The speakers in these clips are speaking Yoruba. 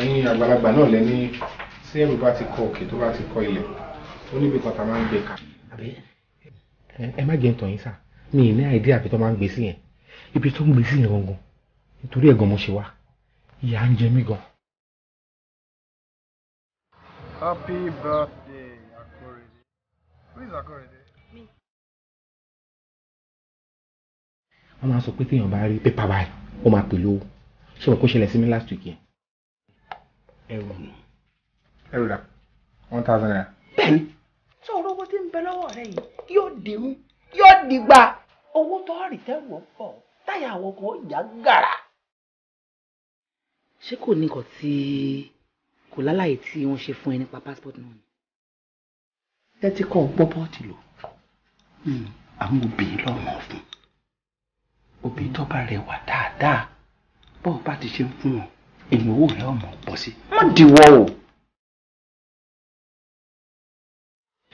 Ẹ̀yin àgbàlagbà náà lẹ́ni tí ẹrù bá ti kọ òkè tó bá ti kọ ilẹ̀, ó níbi kan tá a máa ń gbé ka. Ẹ má jẹ́ ń tàn yín sà, mi ì ní àìdí àbí tó máa ń gbé sí yẹn. Ibi tó ń gbé sí yẹn gangan, nítorí ẹ̀gàn mo ṣe wá, ìyà ń jẹ mí gan. Happy birthday, Akorede. Who is Akorede? Me. Wọ́n máa ń sọ pé téèyàn bá rí pépà báyìí, ó máa pè lówó. Ṣé wọn kò ṣẹlẹ̀ sí mi last week yẹn? Ẹrù ẹrù dà 1,000 naira. Bẹ́ẹ̀ni. Sọ̀rọ̀ owó tí ń bẹ lọ́wọ́ rẹ yìí yóò dìrú yóò dìgbà owó tó rí tẹ́wọ̀ pọ̀ táyà àwọn kan yà gàrà. Ṣé kò ní nǹkan tí kò lálàyé tí wọ́n ṣe fún ẹ nípa passport náà ni? Tẹ́tí kọ́ gbọ́ bọ́ọ̀tì lò àwọn obìnrin lọ́mọ fún obìnrin tó bá rẹwà dáadáa bọ́ọ̀ bá ti ṣe ń fún wọn ìnáwó rẹ̀ ọmọ pọ̀ sí má dìwọ́ o.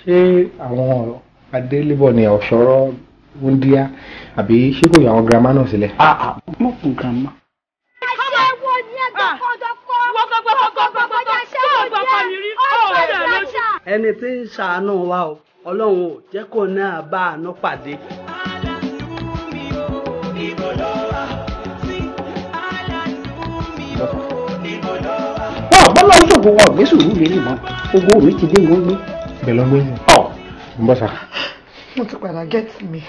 Ṣé àwọn adélébọ̀ ni ọ̀ṣọ́rọ̀ wúndíá àbí ṣé kò yọ àwọn girama náà sílẹ̀? Mọ̀ fún girama. Ẹni tí ń ṣàánú wa o, Ọlọ́run ò jẹ́ kó náà bá àánú pàdé. Wọn ò bọ́lá oṣoògùn wọn ò gbé sùúrù lé nìmọ̀, owó mi ti dé wọn gbé. Bẹ́ẹ̀ ló ń gbé sí. Ọ̀ ń bọ̀ sá. Mo ti padà gẹ́tì mi.